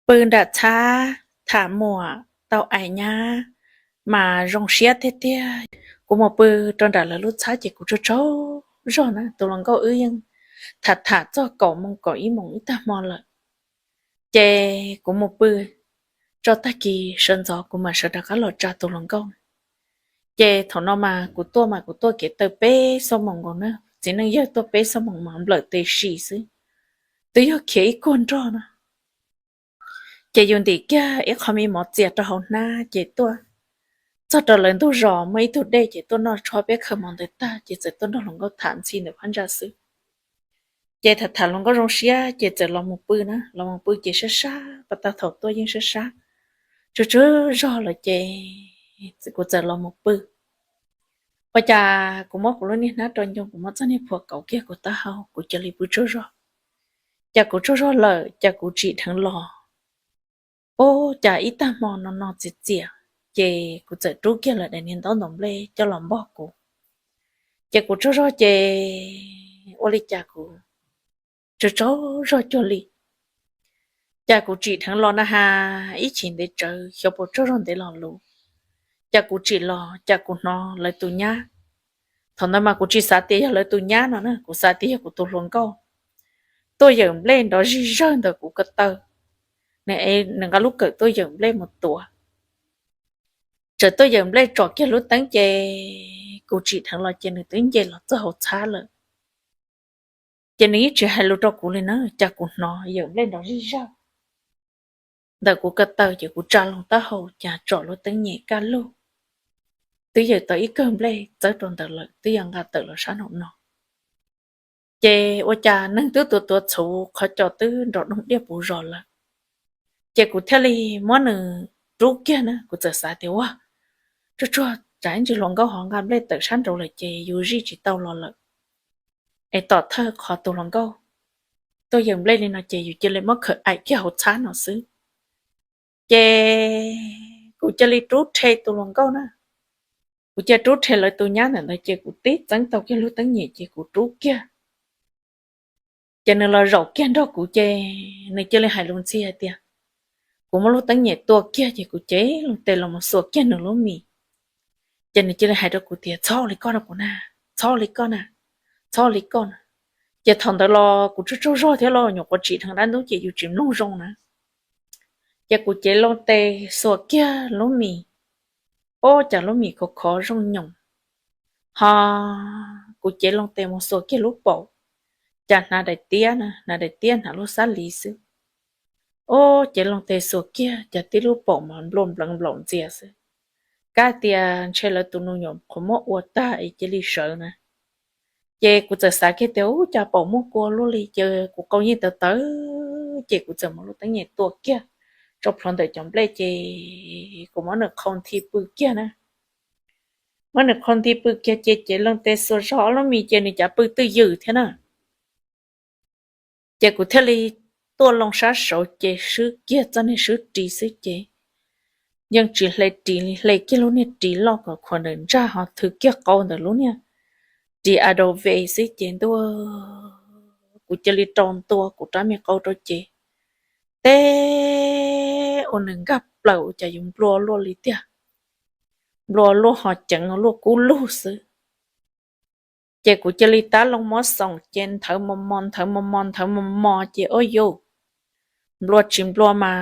Pw nram txhab tham muam tau ais nyab mas zoo siab tiag tiag. Kuv mus pw rau nram lawv lub txhab ces kuv tsaug tsaug zog na, tus hluas nkauj wb yeej tham tham txog kaum moos kaum ib moos ib tag hmo lawm. Ces kuv mus pw, tso tag kis sawv ntxov kuv mam sawv rov qab los tsa tus hluas nkauj. Ces thaum no mas kuv tuaj mas kuv tuaj kev taw peb xuab moos nkaus na, txiv neej yawg tuaj peb xuab moos mas nplawm tes si xwb, twb yog khiav ib kuag nrog no. Ces yus ntim kiag ib qho me mov txias rau hauv hnab ces tuaj txog rau lawv ntug zos muaj ib tug dej ces tuaj noj tshuab peb khaws mov ntawd tag ces txawm tuaj nrog hluas nkauj tham ntxhi ntawm phab ntsa xwb. Ces tham tham hluas nkauj zoo siab ces txawm los mus pw na, los mus pw ces sab sab, pas tag thaum tuaj yeej sab sab, tsaug tsaug zog lawm ces kuv txawm los mus pw. Ua cas kuv muab kuv lub niag hnab rau ncoo, kuv muab txoj niag phuam kauv kiag kuv taub hau, kuv cia li pw tsaug zog. Cas kuv tsaug zog lawm cas kuv tsim dheev los, ub, cas ib tag hmo no no txias txias, ces kuv txawm rub kiag lawv daim niag ntaub ntoo nplej coj los npog kuv. Ces kuv tsaug zog ces ua li cas kuv tsaug tsaug zog cuag li. Cas kuv tsim dheev los na has, ib chim ntev tsawv xyov puas tsaug zog ntev los lus, cas kuv tsim los cas kuv hnov lawv tus nyab. Thaum ntawd mas kuv tsis xav tias yog lawv tus nyab no na, kuv xav tias yog kuv tus hluas nkauj tuaj yawm nplej nrov zig zawg ntawm kuv ko taw. Nws nqa lub kawm tuaj yawm nplej mus tuav, txawm tuaj yawm nplej tsom kiag lub teeb ces kuv tsim dheev los ces nws twb nce los txog hauv txhab lawm. Ces nws yeej tsis hais lus rau kuv li na, cas kuv hnov yawm nplej nrov zig zawg ntawm kuv ko taw ces kuv tsa loo taub hau cas tsom lub teeb nyem kaj lug, twb yawm tau ib kawm nplej txawb rau ntawd lawm, twb yog nqa tawm los sab nraum no. Ces ua cas neeg twb tuav tuav txhuv, qhov cos twb nrov doog diaj puv zos lawm. Ces kuv thiaj li muab nws rub kiag na, kuv txawm xav tias ua tsuag tsuag tsam ib ntsis hluas nkauj ho nqa nplej tawm sab nraud lawm ces yus zij tsis tau los lawm. Es tom thawj qhov tus hluas nkauj tuaj yawm nplej li no ces yus cia li muab khawm aim kiag hauv txhab no xwb. Ces kuv cia li rub rhe tus hluas nkauj na, kuv cia li rub rhe lawv tus nyab ntawm ntawd ces kuv tib txeeb tau kiag lub teeb nyem ces kuv rub kiag. Ces nws los zaum kiag nrog kuv ces nws cia li hais lus ntxhi hais tias, kuv muab lub teeb nyem tua kiag ces kuv cev loo tes los mus xuas kiag nws lub mis. Ces nws cia li hais rau kuv tias txhob li koj rau kuv na, txhob li koj na, txhob li koj na. Ces thaum ntawd los kuv tsaug tsaug zog thiab los nyuam qhuav tsim dheev dab ntub ces yus tsis mloog zoo na. Ces kuv cev loo tes xuas kiag lub mis, ub cas lub mis khov khov zoo nyoos, ho kuv cev loo tes mus xuas kiag lub paum, cas hnav daim tiab na, hnav daim tiab hnav lub xab li xwb. Ub, cev loo tes xuas kiag cas tib lub paum mas nplua npleev nplaum ntxias xwb, kab tias ntshe lawv tus nus nyuam qhuav muab ua tag es cia li sawv na. Ces kuv txawm xav kiag tias ub cas paum muaj kua luaj li, ces kuv qau yeej tawv tawv, ces kuv txawm muab lub teeb nyem tua kiag rau plhuav ntawm cov nplej ces kuv muab nws qhau nthi pw kiag na. Muab nws qhau nthi pw kiag ces cev loo tes xuas zog ob lub mis ces nws cav pw twj ywm thiab na. Ces kuv thiaj li tuaj loo sab saud ces swb kiag txoj niag swb ris xwb ces yeej tsis hle ris li, hle kiag lub niag ris loj kom khuam ntawm ntsaj ho thwv kiag qau ntawm lub niag ris a dau ve xwb ces ntuj, kuv cia li rau ntua kuv rab me qau rau ces teb ua nws nkag plaws ua cas yuav nplua luaj li tiag, nplua luaj ho ceev luaj kub lug xwb. Ces kuv cia li tab loo muab xoom ces nthawv mos mos nthawv mos mos nthawv mos mos ces ua yus nplua tsis nplua mas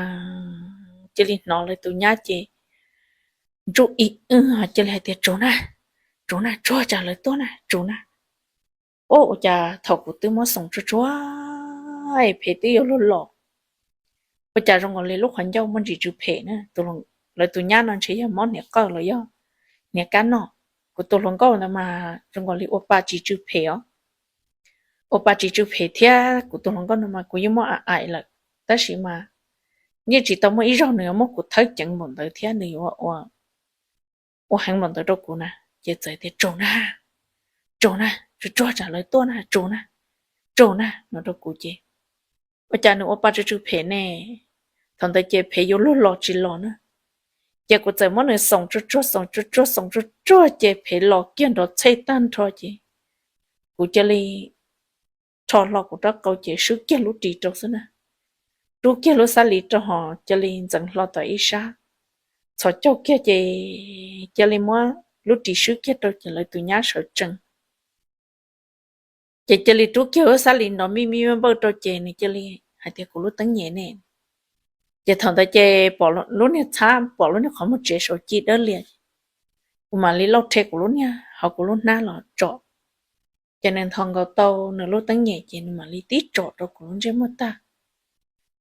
cia li hnov lawv tus nyab ces ntsuj ib wb cia li hais tias tsuag na, tsuag na, tsuag tsam lawv tuaj na, tsuag na. Ub, ua cas thaum kuv twb muab xoom tsuag tsuag es phem twb yuav luag los, ua cas zoo nkaus li lub qhov ncauj muaj ntsis tsw phem na. Lawv tus nyab no ntshe yog mob hniav qawj los yog hniav kab noj. Kuv tus hluas nkauj ntawd mas zoo nkaus li ua pa tsis tsw phem os. Ua pa tsis tsw phem thiab kuv tus hluas nkauj no mas kuv yeej muab aim aim lawm, tab sis mas yeej tsis tau muaj ib zaug nws yuav muab kuv thawb ceev npaum ntawd thiab nws yuav ua heev npaum ntawd rau kuv na. Ces txawm tias tsuag na, tsuag na, tsuag tsuag tsam lawv tuaj na, tsuag na, tsuag na no rau kuv ces ua cas nws ua pa tsw tsw phem ne. Thaum ntawd ces phem yuav luag los tsis los na. Ces kuv txawm muab nws xoom tsuag tsuag xoom tsuag tsuag xoom tsuag tsuag ces phem los kiag nrov txhej tag nrho ces kuv cia li rho hlo kuv rab qau ces swb kiag lub ris rau xwb na. rub kiag lub xab li rau hos cia li ntxeev hlo tom ib sab, txhos caug kiag ces cia li muab lub ris swb kiag rau ces lawv tus nyab sawv tsees. Ces cia li rub kiag lub xab li nrov mij mij npawj rau ces nws cia li hais tias, kuv lub teeb nyem ne. Ces thaum ntawd ces pom lub niag txhab, pom lub niag qhov muag tsev saum ci dawb lias, kuv mam li lauj rhe kuv lub niag hauv kuv lub hnab los tsom. Ces nws nthos nkaus tau nws lub teeb nyem ces nws mam li tib tsom rau kuv lub ntsej muag tag.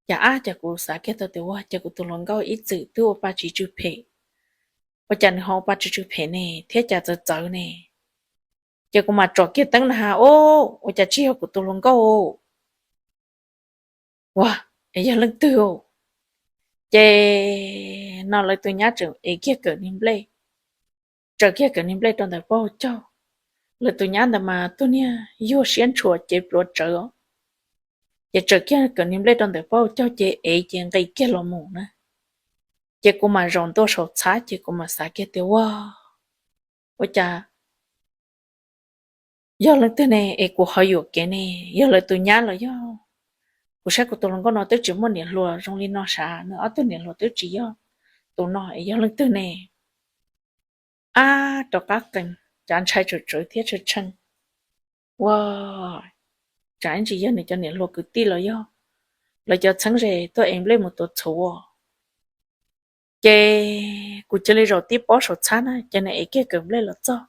Cas ab, cas kuv xav kiag tau tias ua cas kuv tus hluas nkauj ib txwm twb ua pa tsis tsw phem, ua cas nws ho ua pa tsw tsw phem ne thiab cas txawv txawv ne. Ces kuv mam tsom kiag teeb na has, ua cas tsis yog kuv tus hluas nkauj, ua, es yog leej twg? Ces no lawv tus nyab tseem ev kiag kawm niag nplej, tsaws kiag kawm niag nplej rau ntawm pob hau caug. Lawv tus nyab ntawd mas tus niag yuag siab ntshua cev pluav tsawv os. Ces tsaws kiag kawm niag nplej rau ntawm pob hau caug ces ev ces nqis kiag los mus na. Ces kuv mam zaum ntua saum txhab ces kuv mam xav kiag tias ua, ua cas yog leej twg ne es kuv ho yuam kev ne, yog lawv tus nyab los yog? Kuv saib kuv tus hluas nkauj no twb tsis muaj niam hluas zoo li no sav, nws ob tug niam hluas twb tsis yog tus no es yog leej twg ne? Ab, rov qab qees, cav ntshai tsawv tsawv thiab tshee tshee, ua, tsam ib ntsis yog nws cov niam hluas kwv tij los yog lawv cov txheeb ze tuaj ev nplej mus tuav txhuv. Ces kuv cia li zaum tib pob saum txhab na ces nws ev kiag kawm nplej los txog,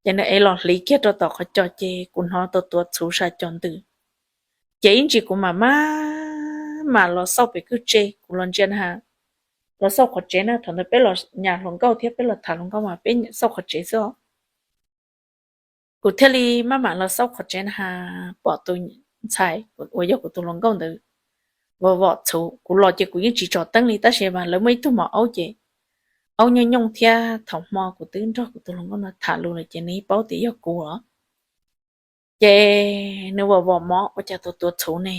ces nws ev los hliv kiag rau tom qhov cos ces kuv hnov tau tuav txhuv sa cos ntws. Ces ib ntsis kuv mam maj mam los xauj pem kwj tse, kuv los ntsia na, los xauj qhov tsev na, thaum ntawd peb los nyas hluas nkauj thiab peb los tham hluas nkauj mas peb xauj qhov tsev xwb os. Kuv thiaj li maj mam los xauj qhov tsev na has pom tus ntxhais uas yog kuv tus hluas nkauj ntawd vom vom txhuv. Kuv los ces kuv yeej tsis tsom teeb li tab sis mas lawv muaj ib tug mos aub ces aub nyooj nyooj thiab thaum hmo kuv twb nrog kuv tus hluas nkauj no tham lus lawm ces nws yeej paub tias yog kuv os. Ces nws vom vom mov ua cas tus tuav txhuv ne,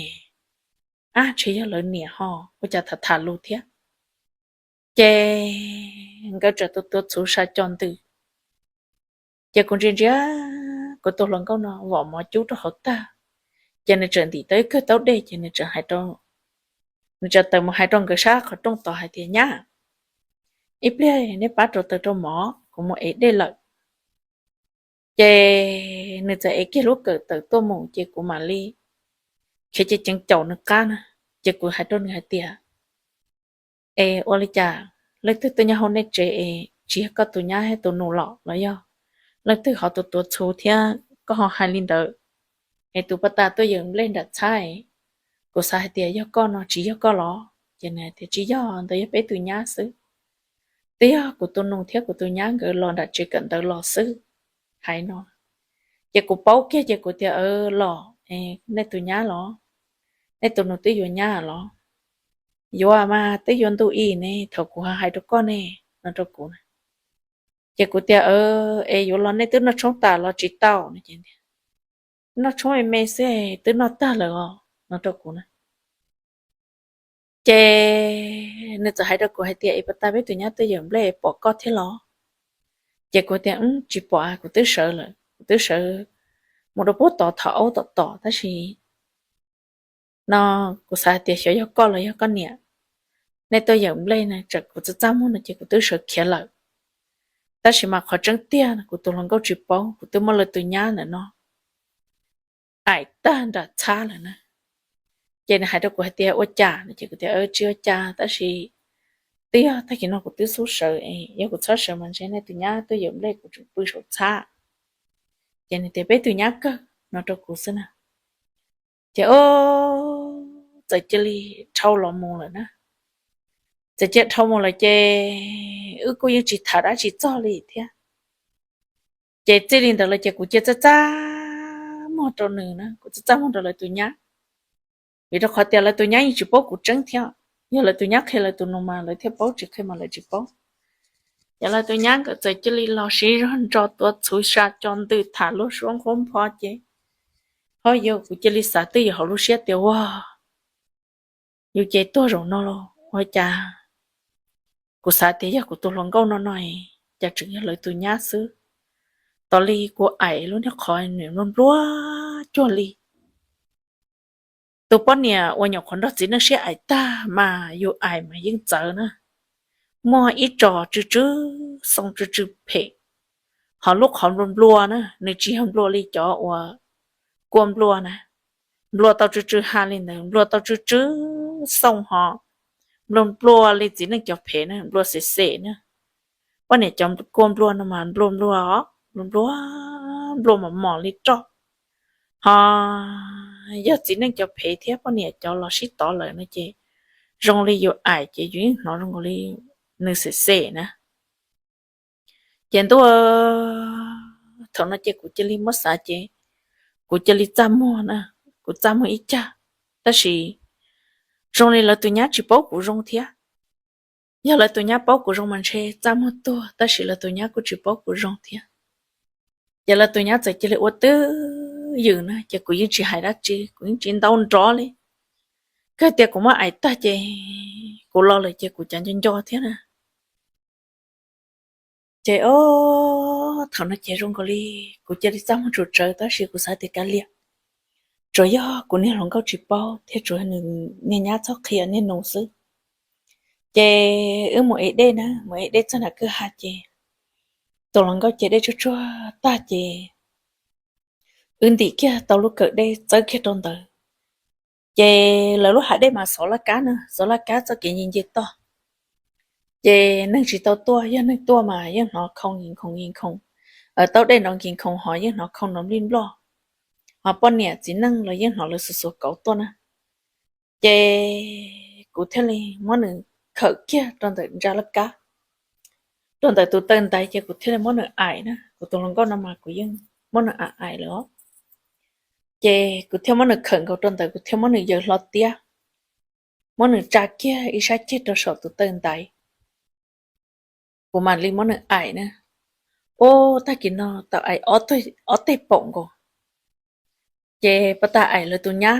ab ntshe yog lawv niam ho ua cas tham tham lus thiab. Ces nkawd txawm tus tuav txhuv sa cos ntws. Ces kuv ntsia ntsia kuv tus hluas nkauj no vom mov cub rau hauv tag, ces nws txawm ntim tau ib kawg taub dej ces nws txawm hais rau, nws txawm tawm mus hais rau nkawd sab qhov rooj tod hais tias nyab, ib pliag neb pab rau taws rau mov kuv mus ev dej lawm. Ces nws txawm ev kiag lub kawm tawm tuaj mus ces kuv mam li khiav ceev ceev caum nws qab na. Ces kuv hais rau nws hais tias, es ua li cas leej twg tuaj nyob hauv nej tsev es tsis yog koj tus nyab thiab tus nus los los yog leej twg ho tus tuav txhuv thiab koj ho hais li ntawd, es tus poj tas tuaj yawm nplej nram txhab es kuv xav hais tias yog koj no tsis yog koj los? Ces nws tias tsis yog, ntawd yog peb tus nyab xwb, twb yog kuv tus nus thiab kuv tus nyab nkawd los nram tsev kawm ntawv los xwb, hais no. Ces kuv paub kiag ces kuv tias los, nej tus nyab los, nej tus nus twb yuav nyab los? Yuav mas twb yuav ntu ib ne thaum kuv hais rau koj ne, no rau kuv na. Ces kuv tias es yuav los nej twb noj tshoob tas los tsis tau no? Noj tshoob me me xwb twb noj tag lawm os, no rau kuv na. Ces nws txawm hais rau kuv hais tias es pov tas peb tus nyab twb yawm nplej pom koj thiab los? Ces kuv tias tsis pom, kuv twb sawv lawm, kuv twb sawv mus rau pub tod thov aub tom tom tab sis no kuv xav hais tias xyov yog koj los yog koj niam, nej tuaj yawm nplej na tsam kuv txaj txaj muag no ces kuv twb sawv khiav lawm. Tab sis mas qhov tseeb tiag kuv tus hluas nkauj tsis paub, kuv twb muab lawv tus nyab ntawm no aim tag nram txhab lawm na. Ces nws hais rau kuv hais tias ua cas no ces kuv tias tsis ua cas tab sis twb yog tag kis no kuv twb xub sawv, yog kuv txhob sawv mas ntshe nej tus nyab twb yawm nplej kuv tseem pw saum txhab. Ces nws tias peb tus nyab kawg, no rau kuv xwb na. Ces txawm cia li dhau los mus lawm na. Txawm cia li dhau mus lawm ces wb kuj yeej tsis tham dab tsi txog li thiab. Ces txij li ntawd los ces kuv cia txaj txaj muag rau nws na, kuv txaj txaj muag rau lawv tus nyab. Vim rau qhov tias lawv tus nyab yeej tsis paub kuv tseeb thiab, yog lawv tus nyab qhia lawv tus nus mas lawv thiaj paub, tsis qhia mas lawv tsis paub. Ces lawv tus nyab nkawd txawm cia li los siv zog ntso tuav txhuv sa cos ntws tham luag suab nqhuab npho ces ho yog kuv cia li xav twj ywm hauv lub siab tias ua, yus ces tuag zaum no los ua cas kuv xav tias yog kuv tus hluas nkauj no no, cas tseem yog lawv tus nyab xwb. Tos li kuv aim lub niag qhov nws nplua nplua cuag li Tus poj niam uas nyuam qhuav nrog txiv neej sib aim tag mas yus aim mas yeej txawv na. Muaj ib tsos tsw tsw xoo tsw tsw phem, ho lub qhov nplua nplua na nws tsis yog nplua li cov uas kua nplua na. Nplua tau tsw tsw ha li ntawd, nplua tau tsw tsw xoo ho nplua nplua li txiv neej cov phem na, nplua xem xem na. Poj niam cov kua nplua no mas nplua nplua os, nplua nplua, nplua mos mos li roj. Ho yog txiv neej cov phem thiab poj niam cov los sib tov lawm no ces zoo li yus aim ces yus yeej hnov zoo nkaus li nws xem xem na. Ces ntuj, thaum no ces kuv cia li muab xav ces kuv cia li txaj muag na, kuv txaj muag ib cag, tab sis zoo li lawv tus nyab tsis paub kuv zoo thiab. Yog lawv tus nyab paub kuv zoo mas ntshe txaj muag tuag, tab sis lawv tus nyab kuj tsis paub kuv zoo thiab. Ces lawv tus nyab txawm cia li ua twj ywm na, ces kuv yeej tsis hais dab tsi, kuv yeej tsis ntau nrov li. Kawg tias kuv muab aim tag ces kuv los lawm ces kuv cav nco nco thiab na. Ces o, thaum no ces zoo nkaus li kuv cia li txaj muag tsum tsawv, tab sis kuv xav tias kav liam, tsuas yog kuv niag hluas nkauj tsis paub thiab tsuas nws niag nyab txhob qhia niag nus xwb. Ces wb mus ev dej na, mus ev dej txog nram kwj ha ces tus hluas nkauj ce dej tsuag tsuag tag ces wb ntim kiag tau lub kawm dej txawb kiag rau ntawd. Ces lawv lub hav dej mas xov laj kab na, xov laj kab txoj kev nce nce toj. Ces neeg tsis tau tuaj, yog neeg tuaj mas yeej hnov khoo nkis khoos nkis khoos, taub dej nrov nkis khoos ho yeej hnov khoo nrov nplij nploj. Ho poj niam txiv neej los yeej hnov lawv xuas xuas kauv tuaj na. Ces kuv thiaj li muab nws khawm kiag rau ntawm ntsa laj kab, rau ntawm tus taw ntaiv ces kuv thiaj li muab nws aim na. Kuv tus hluas nkauj no mas kuv yeej muab nws aim aim lawm os. Ces kuv thiaj muab nws khawm nkaus rau ntawd, kuv thiaj muab nws yaws hlo tiab, muab nws tsa kiag ib sab ceg rau saum tus taw ntaiv. Kuv mam li muab nws aim na. Ub, tag kis no tau aim ob teg paum nkaus, ces pas tas aim lawv tus nyab,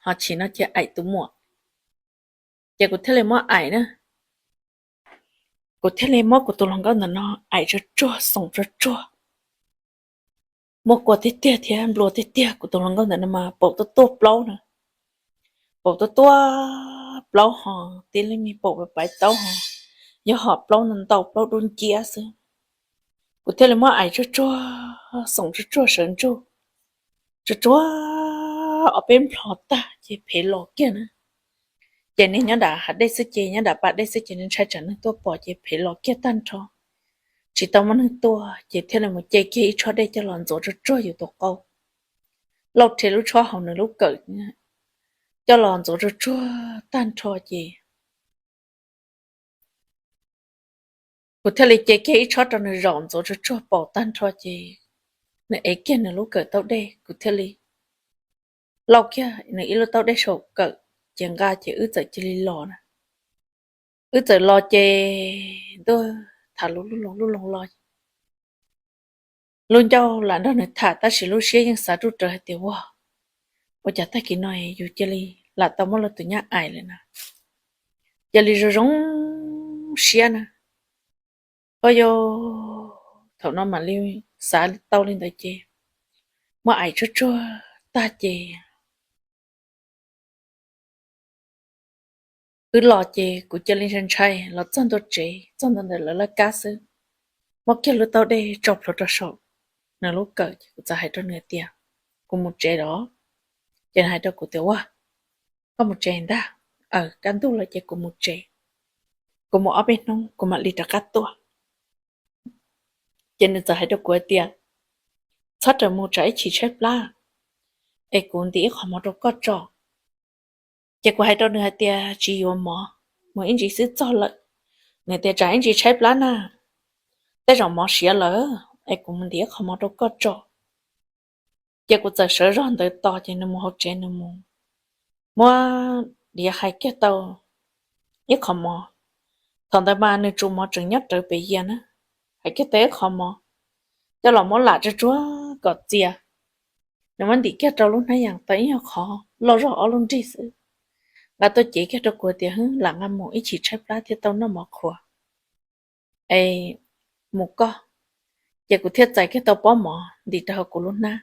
ho chim no ces aim tus muam. Ces kuv thiaj li muab aim na, kuv thiaj li muab kuv tus hluas nkauj ntawm no aim tsuag tsuag xoom tsuag tsuag. Muaj kua tiag tiag thiab nplua tiag tiag, kuv tus hluas nkauj ntawm no mas paum tuaj tuaj plaub na, paum tuaj tuaj plaub ho tib leeg me paum paiv taub ho, yog ho plaub ntau plaub dub nciab xwb. Kuv thiaj li muab aim tsuag tsuag xoom tsuag tsuag sawv ntsug, tsuag tsuag ob peb nplho tag ces phev los kiag na. Ces niag nyob nram hav dej xwb ces nyob nram pas dej xwb ces nws ntshai tsam neeg tuaj pom ces phev los kiag tag nrho. Tsis tau muaj neeg tuaj ces thiaj li mus ce kiag ib tshob dej coj los ntxuav tsuag tsuag yus tus qau, lauj rhe lub tshob hauv nws lub kawm, coj los ntxuav tsuag tsuag tag nrho ces kuv thiaj li ce kiag ib tshob rau nws zaum ntxuav tsuag tsuag paum tag nrho ces nws ev kiag nws lub kawm taub dej, kuv thiaj li lauj kiag nws ib lub taub dej saum kawm ces nqa ces wb txawm cia li los na. Wb txawm los ces ntuj, tham lub lub loo lub loo los, lub ncauj lam nrog nws tham tab sis lub siab yeej xav ruj raws hais tias ua, ua cas tag kis no yus cia li lam tau muab lawv tus nyab aim lawm na. Cia li zoo zoo siab na. Ua yog thaum no mam li xav tau li ntawd ces muab aim tsuag tsuag tag ces wb los ces kuv cia li ntshai ntshai los txog ntua tsev, txog ntua ntawm lawv laj kab xwb, muab kiag lub taub dej tso plhuav rau saum nws lub kawm ces kuv txawm hais rau nws tias, kuv mus tsev los. Ces nws hais rau kuv tias, ua, koj mus tsev ntag. Aws, kaj ntug lawm ces kuv mus tsev, kuv mus ob peb hnub kuv mam li rov qab tuaj. Ces nws txawm hais rau kuv hais tias, txhob rawm mus tsam ib chim tshaib plab, es kuv ntim ib qho mov rau koj tso. Ces kuv hais rau nws hais tias, tsis yuav mov, mus ib ntsis xwb txog lawm. Nws tias, tsam ib ntsis tshaib plab na, tej zaum mov siav lawm, es kuv mus ntim ib qho mov rau koj tso. Ces kuv txawm sawv zog ntawd tos ces nws mus hauv tsev nws mus muab diav hais kiag tau ib qho mov. Thaum ntawd mas nws tsuv mov tseem nyob rawv pem yias na, hais kiag tau ib qho mov, coj los muab lam tsuag tsuag kom txias. Nws muab ntim kiag rau lub hnab yas tau ib nyuag qhov loj zog ob lub nrig xwb, nqa tuaj cev kiag rau kuv tias, hwb, lam nqa mus ib chim tshaib plab thiaj tau noj mov qhuav. Es mus koj. Ces kuv thiaj txais kiag tau pob mov ntim rau hauv kuv lub hnab.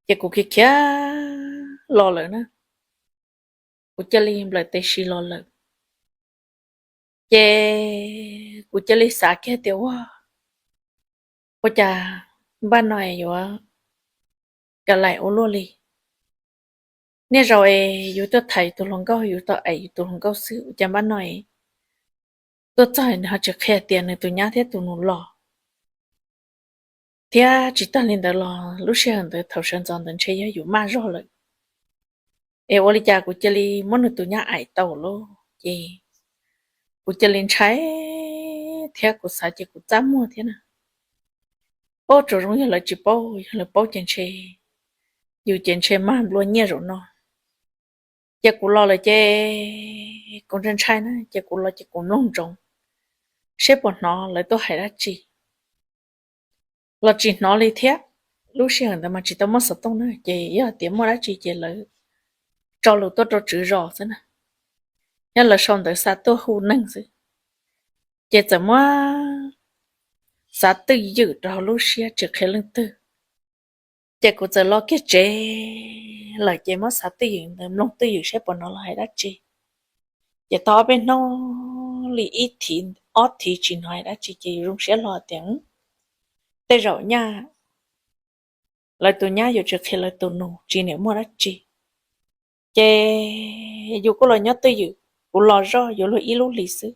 Ces kuv khiav khiav los lawm na. kuv cia li nplawm tes si los lawm. Ces kuv cia li xav kiag tias ua, ua cas npaj no es yuav ka laim ua luaj li. Niaj zaus es yus tuaj tham yus tus hluas nkauj, yus tau aim yus tus hluas nkauj xwb, ua cas npaj no es tuaj txog nws ho tsis qhia tias nws tus nyab thiab tus nus los. Thiab tsis tag li ntawd los lub sij hawm ntawd thaum sawv ntxov ntawd ntshe yog yus maj zog lawm, es ua li cas kuv cia li muab nws tus nyab aim tau lawm. Ces kuv cia li ntshai thiab kuv xav ces kuv txaj muag thiab na. Ub, tsuas zoo yog lawv tsis paub, yog lawv paub ces ntshe yus ces ntshe mag nplua nyiaj zaum no. Ces kuv los lawm ces kuv ntshai ntshai na, ces kuv los ces kuv mloog ntsoov seb puas hnov lawv tuaj hais dab tsi los tsis hnov li thiab. Lub sij hawm ntawd mas tsis tau muaj xov tooj na, ces yog tias muaj dab tsi ces lawv tso lus tuaj rau tswv zos xwb na, yog lawv sau ntawv xa tuaj hu neeg xwb. Ces txawm muab xav twj ywm rau hauv lub siab tsis qhia leej twg. Ces kuv txawm los kiag tsev lawm ces muab xav twj ywm ntawd mloog twj ywm saib puas hnov lawv hais dab tsi. Ces tau ob peb hnub li ib thiv ob thiv tsis hnov hais dab tsi ces yus zoo siab hlo tias tej zaum nyaj lawv tus nyab yuav tsis qhia lawv tus nus tsis niam muaj dab tsi. Ces yus kuj los nyob twj ywm, kuv los zoj yuav luag ib lub hlis xwb,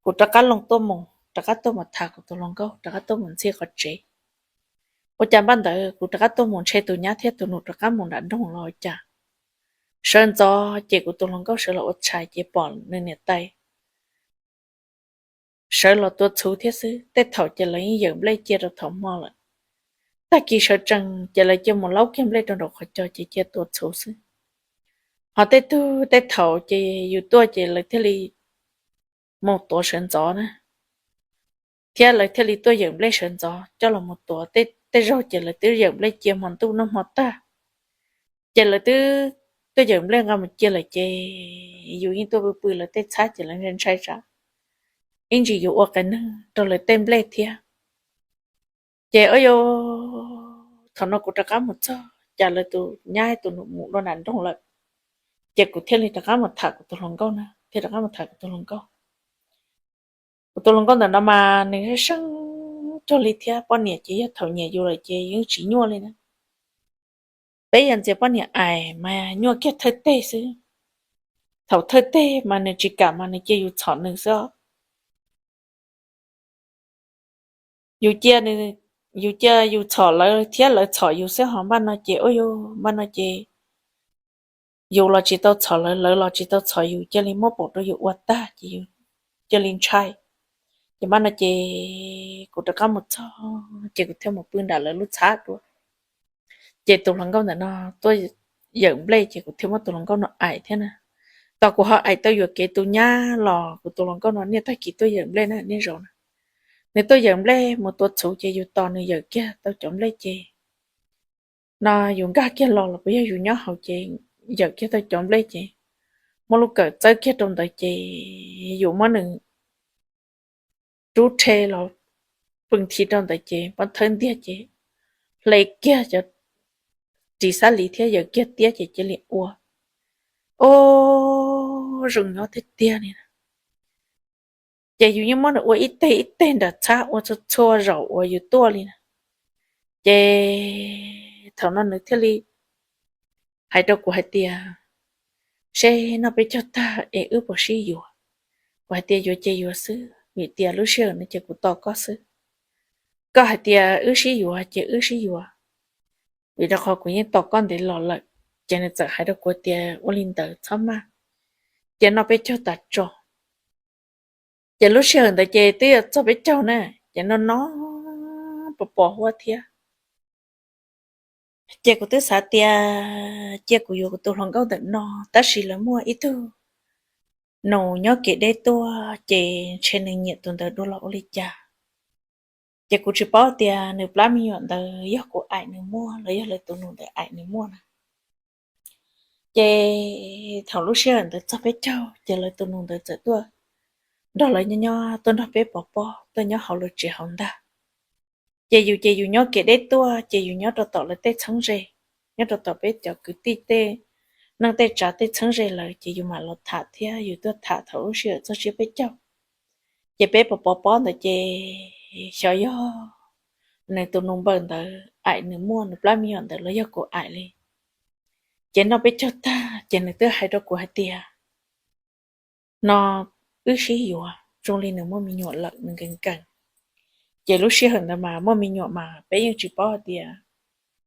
kuv rov qab los tuaj mus, rov qab tuaj mus tham kuv tus hluas nkauj, rov qab tuaj mus ntxhi qhov tsev. Ua cas npaj ntawd kuv rov qab tuaj mus ntshe tus nyab thiab tus nus rov qab mus nram nroog los ua cas. Sawv ntxov ces kuv tus hluas nkauj sawv los ua tshais ces pom nws niam tais sawv los tua txhuv thiab xwb. Tej thaum ces lawv yeej yawm nplej cia rau thaum hmo lawm. Tag kis sawv tsees ces lawv cia mus laub kiag nplej rau nraum qhov cos ces cia tua txhuv xwb. Ho tej tug tej thaum ces yus tuaj ces lawv thiaj li mus tuav sawv ntxov na, thiab lawv thiaj li tuaj yawm nplej sawv ntxov coj los mus tuav. Tej zaug ces lawv twb yawm nplej cia hmo ntuj noj hmo tag, ces lawv twb tuaj yawm nplej nqa mus cia lawm ces yus yeej tuaj pw pw lawv tej txhab ces lawv ntshai ntshai tsam ib ntsis yus ua qias neeg rau lawv tej nplej thiab. Ces ua yus thaum no kuv rov qab mus txog cas lawv tus nyab tus nus mus dua nram nroog lawm, ces kuv thiaj li rov qab mus tham kuv tus hluas nkauj na, thiaj rov qab mus tham kuv tus hluas nkauj. Kuv tus hluas nkauj ntawm no mas nws seeb rag li thiab, poj niam ces yog thaum nyiam yus lawm ces yeej tsis nyuaj li na. Peb yog ntxias poj niam ais mas nyuaj kiag thawj teg xwb. Thaum thawj teg mas nws tsis kam mas nws cia yus txhom nws xwb. Yus cia, yus cia yus txhom lawv thiab lawv txhom yus xwb, ho npaj no ces ua yus npaj no ces yus los tsis tau txhom lawv, lawv los tsis tau txhom yus, cia li muab pom rau yus ua tag ces yus cia li ntshai. Ces npaj no ces kuv rov qab mus txog ces kuv thiaj mus pw nram lawv lub txhab dua. Ces tus hluas nkauj ntawm no tuaj yawm nplej ces kuv thiaj muab tus hluas nkauj no aim thiab na. Tos kuv ho aim tau yuam kev tus nyab los kuv tus hluas nkauj no niaj tag kis tuaj yawm nplej na, niaj zaus na. Nws tuaj yawm nplej mus tua txhuv ces yus tos nws yawm kiag tau cov nplej ces no yus nkag kiag los los puas yog yus nyob hauv ces yawm kiag tau cov nplej ces muab lub kawm txawb kiag rau ntawd ces yus muab nws rub rhe los pw nthi rau ntawd ces pob thawb ntiag ces hle kiag cov ris xab lis thiab yawm kiag tiab ces cia li ua. Ub, zoo nyob tiag tiag li na. Ces yus yeej muab nws ua ib teg ib teg nram txhab ua txhua txhua zaus uas yus tuaj li na. Ces thaum no nws thiaj li hais rau kuv hais tias, seb noj peb caug tag es wb puas sib yuav? Kuv hais tias yuav ces yuav xwb, vim tias lub sij hawm no ces kuv tos koj xwb. Koj hais tias wb sib yuav ces wb sib yuav, vim rau qhov kuv yeej tos koj ntev los lawm. Ces nws txawm hais rau kuv tias ua li ntawd txhob maj, cia noj peb caug tas tso. Ces lub sij hawm ntawd ces twb yuav txog peb caug na, ces no no pos pos huab thiab. Ces kuv twb xav tias cia kuv yuav kuv tus hluas nkauj ntawm no, tab sis lawv muaj ib tug nus nyob kev deb tuaj ces ntshe nws nyiam tus ntawd dua los ua li cas. Ces kuv tsis paub tias nws plab me nyuam ntawd yog kuv aim nws muaj los yog lawv tus nus ntawd aim nws muaj na. Ces thaum lub sij hawm ntawd txog peb caug ces lawv tus nus ntawd txawm tuaj nrog lawv nyob nyob tuaj nrog peb pov pob tuaj nyob hauv lawv tsev hauv ntag. Ces yus ces yus nyob kev deb tuaj ces yus nyob rau tom lawv tej txheeb ze, nyob rau tom peb cov kwv tij tej neej tej tsav tej txheeb ze lawm ces yus mam los tham thiab, yus tuaj tham thaum lub sij hawm txog tsiab peb caug. Ces peb pov pov pob ntawd ces xyov yog nws tus nus npawm ntawd aim nws muaj nws plab me nyuam ntawd los yog kuv aim li. Ces noj peb caug tag ces nws twb hais rau kuv hais tias, no wb sib yuav, zoo li nws muaj me nyuam lawm nws nkees nkees. Ces lub sij hawm ntawd mas muaj me nyuam mas peb yeej tsis paub hais tias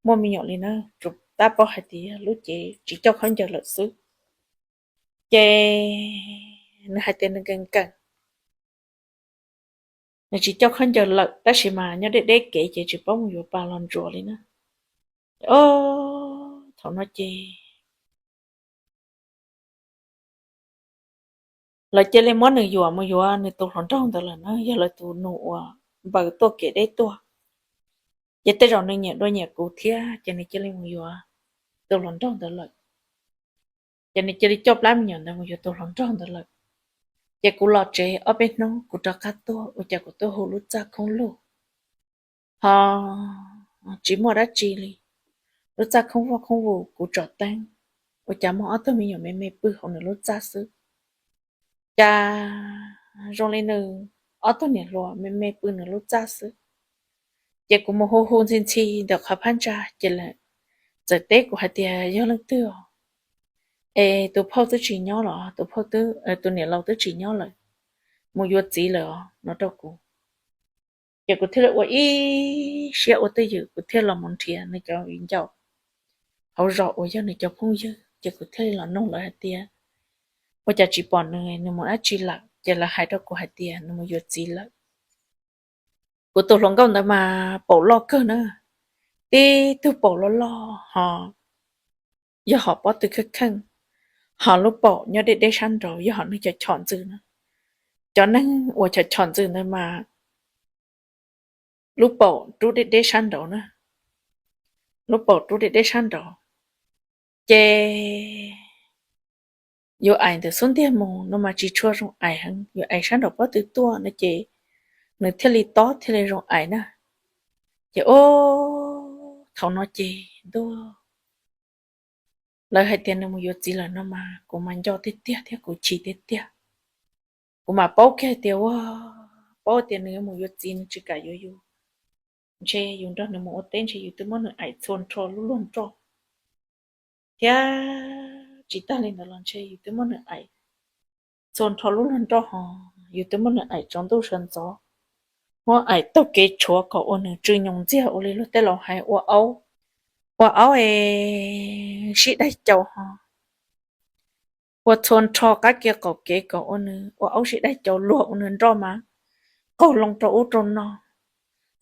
muaj me nyuam li na, tsuas tab paub hais tias lub cev tsis coj khaub ncaws lawm xwb. Ces nws hais tias nws nkees nkees, nws tsis coj khaub ncaws lawm tab sis mas nyob deb deb kev ces tsis paub mus yuav pas los ntsuas li na. Thaum no ces lawv cia li muab nws yuam mus yuav nws tus hluas nraug ntawd lawm na, yog lawv tus nus uas npawm tuaj kev deb tuaj. Ces tej zaum nws nyiam dua nyiam kuv thiab ces nws cia li mus yuav tus hluas nraug ntawd lawm. Ces nws cia li coj plab me nyuam ntawd mus yuav tus hluas nraug ntawd lawm. Ces kuv los tsev ob peb hnub kuv rov qab tuaj ua cas kuv twb hu lub txaj khoob lug, ho tsis muaj dab tsi li. Lub txaj khoob voj khoob vus, kuv tsom teeb, ua cas muaj ob tug me nyuam me me pw hauv nws lub txaj xwb. Cas zoo li nws ob tug niam hluas me me pw nws lub txaj xwb. Ces kuv mus hu hu ntxhi ntxhi ntawm qhov phab ntsa ces lawv txawm teb kuv hais tias yog leej twg os. Es tus phauj twb tsis nyob los, tus phauj, tus niam laus twb tsis nyob lawm, mus yuav txiv lawm os, no rau kuv. Ces kuv thiaj li ua ib siab ua twj ywm, kuv thiaj los mus nrhiav nws cov viv ncaus hauv zos uas yog nws cov phooj ywg, ces kuv thiaj li los nug lawv hais tias ua cas tsis pom nws, nws mus dab tsi lawm. Ces lawv hais rau kuv hais tias nws mus yuav txiv lawm. Kuv tus hluas nkauj ntawd mas paum loj kawg na, tib tug paum loj loj ho yog hom pob tw kheej kheej, ho lub paum nyob deb deb sab nraud, yog hom neeg chom chom ntxws na. Cov neeg uas chom chom ntxws ntawd mas lub paum rub deb deb sab nraud na, lub paum rub deb deb sab nraud. Ces yus aim ntawm xub ntiag mus no mas tsis tshua zoo aim heev, yus aim sab nraum pob tw tuaj no ces nws thiaj li tob thiaj li zoo aim na. Ces ub, thaum no ces ntuj, lawv hais tias nws mus yuav txiv lawm no mas kuv mas nco tiag tiag thiab kuv chim tiag tiag. Kuv mas paub kiag tias ua, paub tias nws yuav mus yuav txiv nws tsis kam yuav yus, ntshe yus nrog nws mus ua teb ntshe yus twb muab nws aim txhua nrho lub luag nroj, thiab tsis tag li ntawd los ntshe yus twb muab nws aim txhua nrho lub luag nroj ho yus twb muab nws aim tsaus ntuj sawv ntxov, muab aim taug kev tshuav kom ua nws tsw nyoos ntxiag ua li luag tej laus hais ua aub, ua aub es sib daig cau ho ua txhua nrho qab kev qaum kev kom ua nws ua aub sib daig cau luag ua nws nroj mas qaug loo rau ub rau no.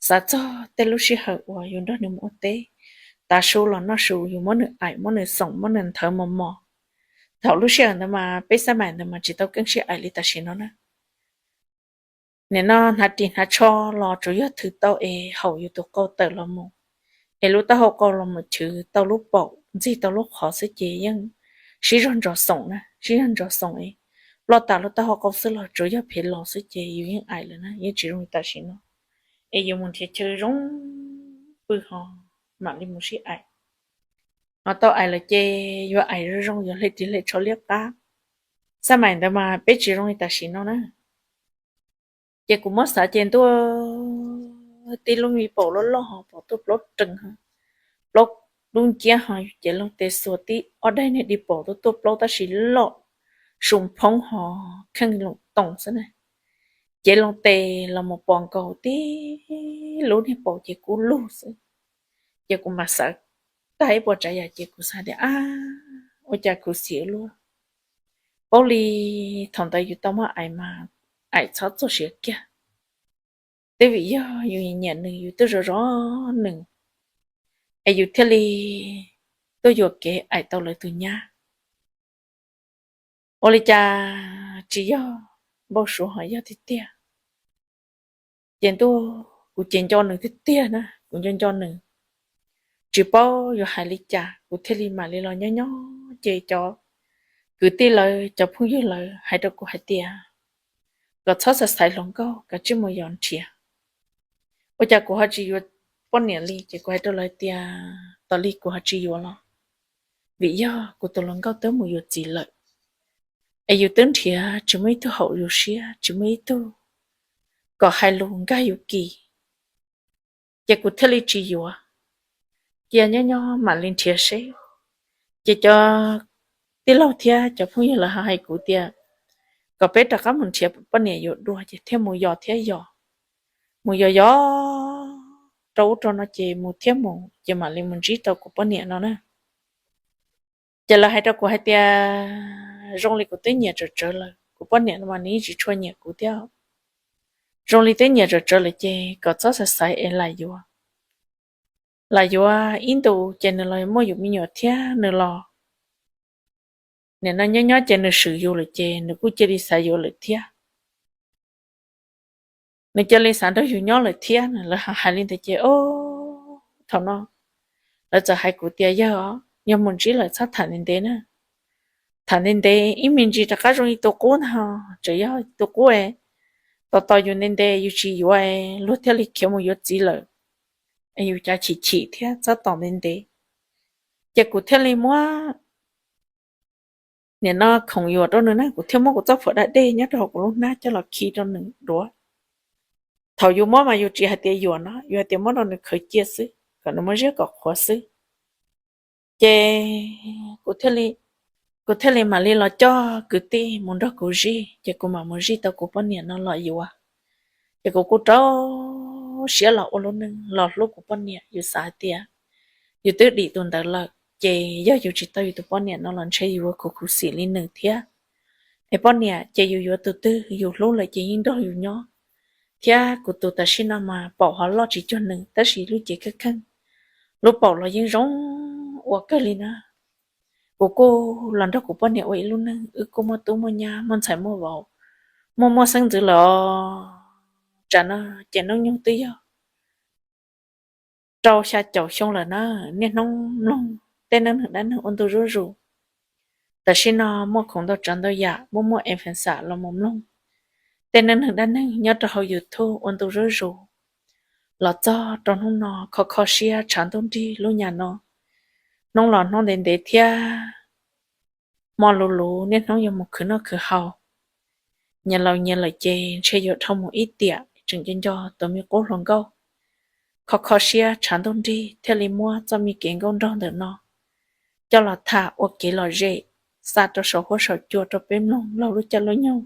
Xav txog tej lub sij hawm uas yus nrog nws mus ua teb, tav su los noj su yus muab nws aim muab nws xoom muab nws nthawv mos mos. Thaum lub sij hawm ntawd mas peb xab maim ntawd mas tsis tau keeb sib aim li tam sim no na. Nim no hnav ris hnav tsho los tsuas yog thwm tau es haum yus tus qau tawm los mus, es lub taub hau qau los mus chwv tau lub paum ntxig tau lub qhov xwb ces yeej sib zog ntsos xoom na, sib zog ntsos xoom es ploj tas lub taub hau qau xwb los tsuas yog phev los xwb ces yus yeej aim lawm na, yeej tsis zoo li tam sim no. Es yus mus nrhiav chaw zoo pw ho mam li mus sib aim. Ho tau aim lawm ces yuav aim zoo zoo yuav hle ris hle tsho liab qab. Xab maim ntawd mas peb tsis zoo li tam sim no na. Ces kuv muab xav ces ntuj, tib lub me paum loj loj ho pom tuaj plaub rees, plaub lub nciab ho cev loo tes xuas tib ob daim niag di paum tuaj tuaj plaub tab sis loj su phoob ho kheej loos toos xwb na. Cev loo tes los mus pom nkaus tib lub niag paum ces kub lug xwb. Ces kuv mam xav tag ib puas tsav yam ces kuv xav tias ab, ua cas khuv xim luaj. Paub li thaum ntawd yus tau muab aim mas aim txhob txog siav kiag. Twb vim yog yus nyiam nws, yus twb zov zov nws, es yus thiaj li tuaj yuam kev aim tau lawv tus nyab. Ua li cas tsis yog npau suav ho yog tiag tiag. Ces ntuj, kuv ces nco nws tiag tiag na, kuv nco nco nws, tsis paub yuav hais li cas kuv thiaj li mam li los nyob nyob ces cov kwv tij lawv cov phooj ywg lawv hais rau kuv hais tias kom txhob xav xaiv hluas nkauj, kav tsij mus yos nrhiav. Ua cas kuv ho tsis yuav poj niam li? Ces kuv hais rau lawv tias tos li kuv ho tsis yuav los, vim yog kuv tus hluas nkauj twb mus yuav txiv lawm, es yus twb nrhiav tsis muaj ib tug haum yus siab, tsis muaj ib tug kom hais lus nkag yus kis, ces kuv thiaj li tsis yuav. Cia nyob nyob mam li nrhiav seb. Ces cov tij laug thiab cov phooj ywg lawv ho hais kuv tias kom peb rov qab mus nrhiav poj niam yuav dua, ces thiaj mus yos thiab yos, mus yos yos rau ub rau no ces mus thiab mus ces mam li mus ntsib tau kuv poj niam no na. Ces lawv hais rau kuv hais tias zoo li kuv twb nyiam tsawv tsawv lawm, kuv poj niam no mas nws yeej tsis tshua nyiam kuv thiab. Zoo li twb nyiam tsawv tsawv lawm ces kom txhob xav xaiv es lam yuav. Lam yuav ib ntus ces nws los muaj yus me nyuam thiab nws los, nim no nyob nyob ces nws swm yus lawm ces nws kuj cia li xav yuav lawm thiab. Nws cia li xav nrog yus nyob lawm thiab. Lawv hais li ntawd ces o, thaum no lawv txawm hais kuv tias yawg os, yog mus ntsib lawm txhob tham ntev ntev na. Tham ntev ntev ib me ntsis rov qab zoo li tus qub ntag, tseem yog tus qub es tos tos yus ntev ntev yus tsis yuav luag thiaj li khiav mus yuav txiv lawm, es yus cas chim chim thiab txhob tos ntev ntev. Ces kuv thiaj li muab, nim no khoom yuam rau nws na, kuv thiaj muab kuv txoj phuam da dej nyob rau hauv kuv lub hnab coj los khi rau nws duav. Thaum yus muab mas yus tsis hais tias yuam no, yus hais tias muab rau nws khaws cia xwb kom nws muab ziab kom qhuav xwb. Ces kuv thiaj li mam li los coj kwv tij mus nrog kuv zij, ces kuv mam mus zij tau kuv poj niam no los yuav. Ces kuv kuj rau siab los ua lub neej los hlub kuv poj niam. Yus xav hais tias yus twb dim tus ntawd lawm ces yog yus tsis tau yus tus poj niam no los ntshe yus yuav khuv khuv xim li nws thiab. Es poj niam ces yus yuav tus twg yus hlub lawm ces yeej nrog yus nyob. Thiab kuv tus tam sim no mas paum ho loj tsis cuag nws tab sis lub cev kheej kheej, lub paum los yeej zoo ua kawg li na. Kuv kuj los nrog kuv poj niam ua ib lub neej, wb kuj muaj tub muaj nyab muaj ntxhais muaj vauv, muaj muaj xeeb ntxwv lawm os. Tsam no ces hnub nyoog twb yog rau xya caum xyoo lawm na. Niaj hnub mloog tej neej neeg dab neeg ua ntu zuj zus. Tam sim no muaj khoom ntau tsav ntau yam, muaj muaj e fes xam los mus mloog tej neej neeg dab neeg nyob rau hauv YouTube ua ntu zuj zus. Los txog rau hnub no kho kho siab tshav ntuj nrig lub nyam no, hnub los hnub ntev ntev thiab. Hmo lus lus niaj hnub yuav mus khwv noj khwv haus, nyias laus nyias lawm ces ntshe yuav dhau mus ib tiam tseem nco nco tus me qub hluas nkauj. Kho kho siab tshav ntuj nrig thiaj li muab txoj me kev nkauj nraug ntawm no coj los tham ua kev lom zem xa rau saum huab saum cua rau peb mloog laug lub caij lub nyoog.